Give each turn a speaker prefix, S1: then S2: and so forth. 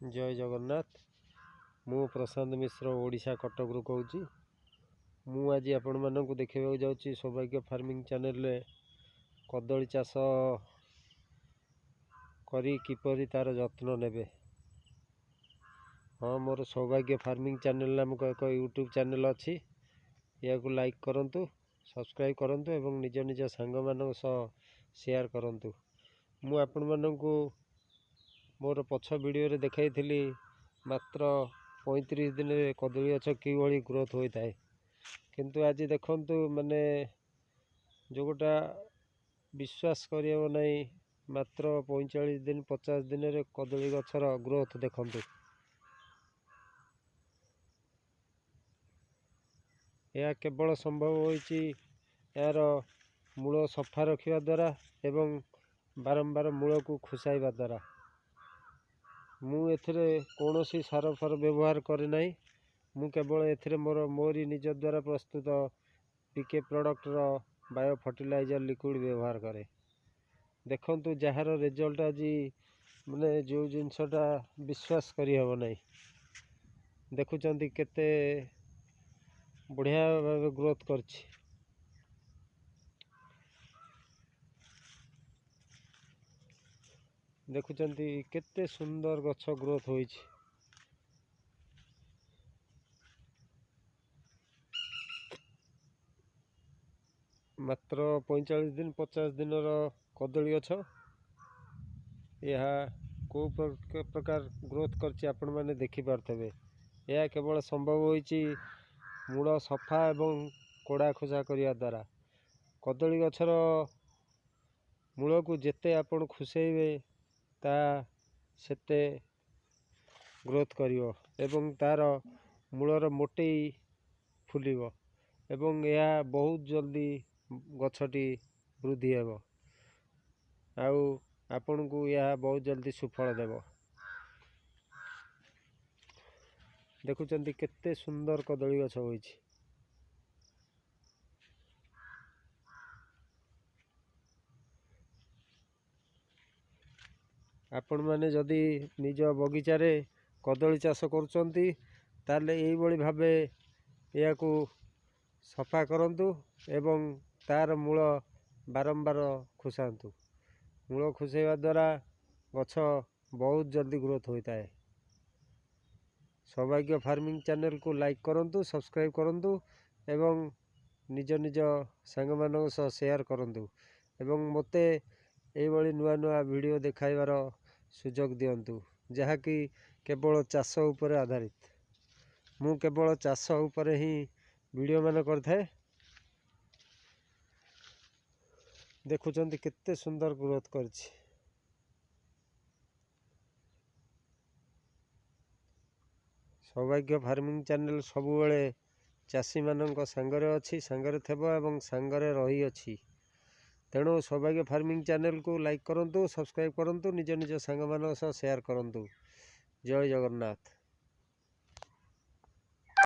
S1: ଜୟ ଜଗନ୍ନାଥ। ମୁଁ ପ୍ରଶାନ୍ତ ମିଶ୍ର, ଓଡ଼ିଶା କଟକରୁ କହୁଛି। ମୁଁ ଆଜି ଆପଣମାନଙ୍କୁ ଦେଖାଇବାକୁ ଯାଉଛି ସୌଭାଗ୍ୟ ଫାର୍ମିଂ ଚ୍ୟାନେଲରେ କଦଳୀ ଚାଷ କରି କିପରି ତା'ର ଯତ୍ନ ନେବେ। ହଁ, ମୋର ସୌଭାଗ୍ୟ ଫାର୍ମିଂ ଚ୍ୟାନେଲ ନାମକ ଏକ ୟୁଟ୍ୟୁବ୍ ଚ୍ୟାନେଲ ଅଛି। ଏହାକୁ ଲାଇକ୍ କରନ୍ତୁ, ସବସ୍କ୍ରାଇବ୍ କରନ୍ତୁ ଏବଂ ନିଜ ନିଜ ସାଙ୍ଗମାନଙ୍କ ସହ ସେୟାର କରନ୍ତୁ। ମୁଁ ଆପଣମାନଙ୍କୁ ମୋର ପଛ ଭିଡ଼ିଓରେ ଦେଖାଇଥିଲି ମାତ୍ର 35 ଦିନରେ କଦଳୀ ଗଛ କିଭଳି ଗ୍ରୋଥ୍ ହୋଇଥାଏ। କିନ୍ତୁ ଆଜି ଦେଖନ୍ତୁ, ମାନେ ଯେଉଁଟା ବିଶ୍ୱାସ କରିହେବ ନାହିଁ, ମାତ୍ର 45 ଦିନ 50 ଦିନରେ କଦଳୀ ଗଛର ଗ୍ରୋଥ୍ ଦେଖନ୍ତୁ। ଏହା କେବଳ ସମ୍ଭବ ହୋଇଛି ଏହାର ମୂଳ ସଫା ରଖିବା ଦ୍ୱାରା ଏବଂ ବାରମ୍ବାର ମୂଳକୁ ଖୁସାଇବା ଦ୍ୱାରା। ମୁଁ ଏଥିରେ କୌଣସି ସାର ଫାର ବ୍ୟବହାର କରେ ନାହିଁ। ମୁଁ କେବଳ ଏଥିରେ ମୋରି ନିଜ ଦ୍ୱାରା ପ୍ରସ୍ତୁତ ପିକେ ପ୍ରଡ଼କ୍ଟର ବାୟୋ ଫର୍ଟିଲାଇଜର୍ ଲିକ୍ୱିଡ଼ ବ୍ୟବହାର କରେ। ଦେଖନ୍ତୁ, ଯାହାର ରେଜଲ୍ଟ ଆଜି, ମାନେ ଯେଉଁ ଜିନିଷଟା ବିଶ୍ୱାସ କରିହେବ ନାହିଁ। ଦେଖୁଛନ୍ତି କେତେ ବଢ଼ିଆ ଭାବେ ଗ୍ରୋଥ୍ କରିଛି। ଦେଖୁଛନ୍ତି କେତେ ସୁନ୍ଦର ଗଛ ଗ୍ରୋଥ୍ ହୋଇଛି। ମାତ୍ର 45 ଦିନ 50 ଦିନର କଦଳୀ ଗଛ ଏହା କେଉଁ ପ୍ରକାର ଗ୍ରୋଥ୍ କରିଛି, ଆପଣମାନେ ଦେଖିପାରୁଥିବେ। ଏହା କେବଳ ସମ୍ଭବ ହୋଇଛି ମୂଳ ସଫା ଏବଂ କୋଡ଼ା ଖୋସା କରିବା ଦ୍ୱାରା। କଦଳୀ ଗଛର ମୂଳକୁ ଯେତେ ଆପଣ ଖୁସେଇବେ, ତା ସେତେ ଗ୍ରୋଥ୍ କରିବ ଏବଂ ତା'ର ମୂଳର ମୋଟେଇ ଫୁଲିବ ଏବଂ ଏହା ବହୁତ ଜଲ୍ଦି ଗଛଟି ବୃଦ୍ଧି ହେବ ଆଉ ଆପଣଙ୍କୁ ଏହା ବହୁତ ଜଲ୍ଦି ସୁଫଳ ଦେବ। ଦେଖୁଛନ୍ତି କେତେ ସୁନ୍ଦର କଦଳୀ ଗଛ ହୋଇଛି। ଆପଣମାନେ ଯଦି ନିଜ ବଗିଚାରେ କଦଳୀ ଚାଷ କରୁଛନ୍ତି, ତାହେଲେ ଏଇଭଳି ଭାବେ ଏହାକୁ ସଫା କରନ୍ତୁ ଏବଂ ତା'ର ମୂଳ ବାରମ୍ବାର ଖୁସାନ୍ତୁ। ମୂଳ ଖୁସେଇବା ଦ୍ୱାରା ଗଛ ବହୁତ ଜଲ୍ଦି ଗ୍ରୋଥ୍ ହୋଇଥାଏ। ସୌଭାଗ୍ୟ ଫାର୍ମିଂ ଚ୍ୟାନେଲକୁ ଲାଇକ୍ କରନ୍ତୁ, ସବସ୍କ୍ରାଇବ୍ କରନ୍ତୁ ଏବଂ ନିଜ ନିଜ ସାଙ୍ଗମାନଙ୍କ ସହ ସେୟାର କରନ୍ତୁ ଏବଂ ମୋତେ ଏଇଭଳି ନୂଆ ନୂଆ ଭିଡ଼ିଓ ଦେଖାଇବାର ସୁଯୋଗ ଦିଅନ୍ତୁ, ଯାହାକି କେବଳ ଚାଷ ଉପରେ ଆଧାରିତ। ମୁଁ କେବଳ ଚାଷ ଉପରେ ହିଁ ଭିଡ଼ିଓ ମାନ କରିଥାଏ। ଦେଖୁଛନ୍ତି କେତେ ସୁନ୍ଦର ଗ୍ରୋଥ୍ କରିଛି। ସୌଭାଗ୍ୟ ଫାର୍ମିଂ ଚ୍ୟାନେଲ ସବୁବେଳେ ଚାଷୀମାନଙ୍କ ସାଙ୍ଗରେ ଅଛି, ସାଙ୍ଗରେ ଥିବ ଏବଂ ସାଙ୍ଗରେ ରହିଅଛି। ତେଣୁ ସୌଭାଗ୍ୟ ଫାର୍ମିଂ ଚ୍ୟାନେଲକୁ ଲାଇକ୍ କରନ୍ତୁ, ସବସ୍କ୍ରାଇବ୍ କରନ୍ତୁ, ନିଜ ନିଜ ସାଙ୍ଗମାନଙ୍କ ସହ ସେୟାର କରନ୍ତୁ। ଜୟ ଜଗନ୍ନାଥ।